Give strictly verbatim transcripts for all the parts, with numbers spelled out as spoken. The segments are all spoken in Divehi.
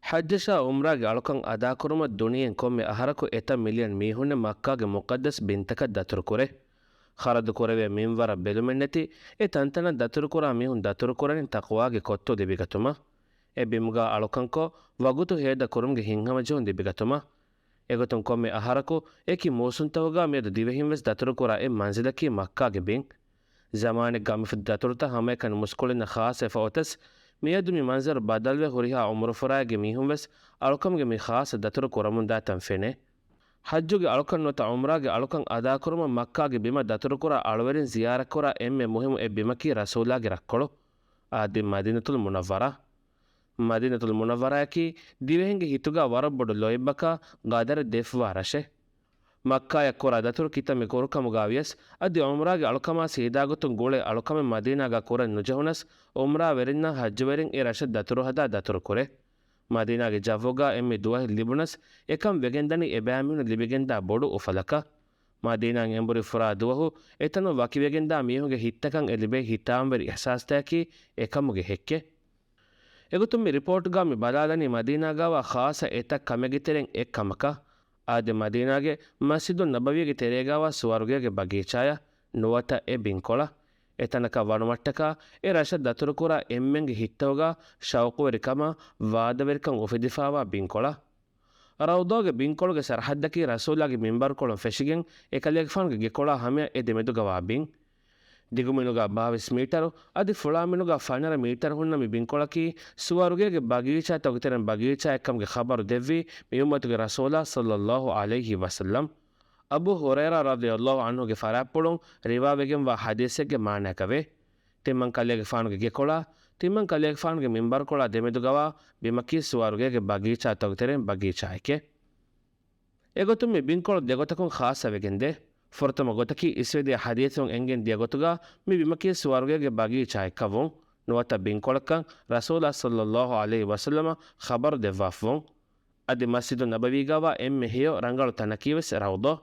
ޙައްޖަށާ ޢުމްރާގެ އަޅުކަން އަދާކުރުމަށް ދުނިޔެއިން ކޮންމެ އަހަރަކު އެތައް މިލިއަން މީހުންނެއް މައްކާގެ މުޤައްދަސް ބިންތަކަށް ދަތުރުކުރޭ. ޚަރަދު ކުރެވޭ މިންވަރަށް ބެލުމެއްނެތި، އެ ތަންތަނަށް ދަތުރުކުރާ މީހުން ދަތުރުކުރަނީ ތަޤްވާގެ ކޮއްތު ލިބިގަތުމަށް. އެ ބިމުގާ އަޅުކަންކޮށް، ވަގުތު ހޭދަ ކުރުމުގެ ހިތްހަމަޖެހުން ލިބިގަތުމަށް. އެގޮތުން ކޮންމެ އަހަރަކު އެކި މޫސުންތަކުގާ މިއަދު ދިވެހިން ވެސް ދަތުރުކުރާ އެއް މަންޒިލަކީ މައްކާގެ ބިން. ޒަމާނެއްގާ މިފަދަ ދަތުރުތައް ހަމައެކަނި މުސްކުޅިންނަށް ޚާއްޞަވެފަ އޮތަސް، މިއަދު މި މަންޒަރު ބަދަލުވެ ހުރިހާ ޢުމުރުފުރާއެއްގެ މީހުން ވެސް އަޅުކަމުގެ މި ޚާއްޞަ ދަތުރު ކުރަމުންދާތަން ފެނޭ. ޙައްޖުގެ އަޅުކަން ނުވަތަ ޢުމްރާގެ އަޅުކަން އަދާކުރުމަށް މައްކާގެ ބިމަށް ދަތުރުކުރާ އަޅުވެރިން ޒިޔާރަތްކުރާ އެންމެ މުހިއްމު އެއް ބިމަކީ ރަސޫލާގެ ރަށްކޮޅު، އާދެ، މަދީނަތުލް މުނައްވަރާ. މަދީނަތުލް މުނައްވަރާއަކީ ދިވެހިންގެ ހިތުގާ ވަރަށް ބޮޑު ލޯތްބަކާ ގަދަރެއް ދެފުވާ ރަށެއް. މައްކާޔަށް ކުރާ ދަތުރު ކިތަންމެ ކުރުކަމުގާ ވިޔަސް، އަދި ޢުމްރާގެ އަޅުކަމާ ސީދާގޮތުން ގުޅޭ އަޅުކަމެއް މަދީނާގާ ކުރަން ނުޖެހުނަސް، ޢުމްރާވެރިންނާ ޙައްޖުވެރިން އެ ރަށަށް ދަތުރުހަދާ ދަތުރުކުރޭ. މަދީނާގެ ޖައްވުގާ އެންމެ ދުވަހެއް ލިބުނަސް، އެކަން ވެގެންދަނީ އެބައިމީހުން ލިބިގެންދާ ބޮޑު އުފަލަކަށް. މަދީނާއިން އެނބުރި ފުރާ ދުވަހު އެތަނުން ވަކިވެގެންދާ މީހުންގެ ހިތްތަކަށް އެ ލިބޭ ހިތާމަވެރި އިޙްސާސްތަކަކީ އެކަމުގެ ހެއްކެއް. އެގޮތުން މި ރިޕޯޓްގާ މި ބަލާލަނީ މަދީނާގާވާ ޚާއްޞަ އެތައް ކަމެއްގެ ތެރެއިން އެއް ކަމަކަށް. އާދެ، މަދީނާގެ މަސްޖިދުއް ނަބަވީގެ ތެރޭގާވާ ސުވަރުގޭގެ ބަގީޗާޔަށް ނުވަތަ އެ ބިންކޮޅަށް. އެތަނަކަށް ވަނުމަށްޓަކާ އެ ރަށަށް ދަތުރުކުރާ އެންމެންގެ ހިތްތަކުގާ ޝައުޤުވެރިކަމާ ވާދަވެރިކަން އުފެދިފާވާ ބިންކޮޅަށް. ރައުޟާގެ ބިންކޮޅުގެ ސަރަޙައްދަކީ ރަސޫލާގެ މިންބަރުކޮޅުން ފެށިގެން އެކަލޭގެފާނުގެ ގެކޮޅާ ހަމަޔަށް އެ ދެމެދުގަވާ ބިން. ދިގުމިނުގާ ބާވީސް މީޓަރު، އަދި ފުޅާމިނުގާ ފަނަރަ މީޓަރު ހުންނަ މި ބިންކޮޅަކީ ސުވަރުގޭގެ ބަގީޗާތަކުގެ ތެރެއިން ބަގީޗާއެއްކަމުގެ ޚަބަރު ދެއްވީ މި އުއްމަތުގެ ރަސޫލާ ޞައްލައްލާހު ޢަލައިހި ވަސައްލަމް. އަބޫ ހުރައިރާ ރަޟިޔައްލާހު ޢަންހުގެ ފަރާތްޕުޅުން ރިވާވެގެންވާ ޙަދީޘެއްގެ މާނައަކަށްވޭ. ތިން މަން ކަލޭގެފާނުގެ ގެކޮޅާ، ތިން މަން ކަލޭގެފާނުގެ މިންބަރުކޮޅާ ދެމެދުގަވާ ބިމަކީ ސުވަރުގޭގެ ބަގީޗާތަކުގެ ތެރެއިން ބަގީޗާއެކޭ. އެގޮތުން މި ބިންކޮޅު ދެގޮތަކުން ޚާއްޞަވެގެންދޭ. ފުރަތަމަ ގޮތަކީ އިސްވެދިޔަ ޙަދީޘުން އެނގެން ދިޔަ ގޮތުގާ މި ބިމަކީ ސުވަރުގޭގެ ބަގީޗާއެއްކަންވުން، ނުވަތަ ބިންކޮޅަކަށް ރަސޫލާ ޞައްލައްލާހު ޢަލައިހި ވަސައްލަމަށް ޚަބަރު ދެއްވާފަވުން. އަދި މަސްޖިދުއް ނަބަވީގާވާ އެންމެ ހެޔޮ ރަނގަޅު ތަނަކީވެސް ރައުޟާ.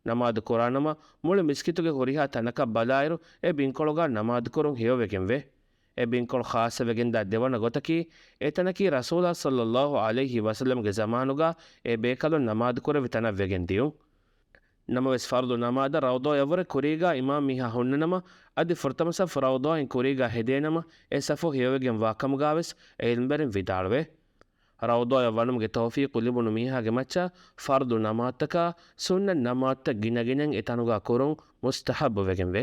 ނަމާދު ކުރާނަމަ، މުޅި މިސްކިތުގެ ހުރިހާ ތަނަކަށް ބަލާއިރު، އެ ބިންކޮޅުގާ ނަމާދުކުރުން ހެޔޮވެގެންވޭ. އެ ބިންކޮޅު ޚާއްޞަވެގެންދާ ދެވަނަ ގޮތަކީ، އެތަނަކީ ރަސޫލާ ޞައްލައްލާހު ޢަލައިހި ވަސައްލަމްގެ ޒަމާނުގާ އެ ބޭކަލުން ނަމާދު ކުރެއްވި ތަނަށް ވެގެން ދިޔުން. ނަމަވެސް، ފަރުޟު ނަމާދަށް ރައުޟާޔަށްވުރެ ކުރީގާ އިމާމް މީހާ ހުންނަނަމަ، އަދި ފުރަތަމަ ސަފް ރައުޟާއިން ކުރީގާ ހެދޭނަމަ، އެ ސަފު ހެޔޮވެގެން ވާކަމުގާވެސް ޢިލްމްވެރިން ވިދާޅުވޭ. ރައުޟާޔަށް ވަނުމުގެ ތައުފީޤު ލިބުނު މީހާގެ މައްޗަށް ފަރުޟު ނަމާދުތަކާ، ސުންނަތް ނަމާދުތައް ގިނަގިނައިން އެ ތަނުގާ ކުރުން މުސްތަޙައްބުވެގެންވޭ.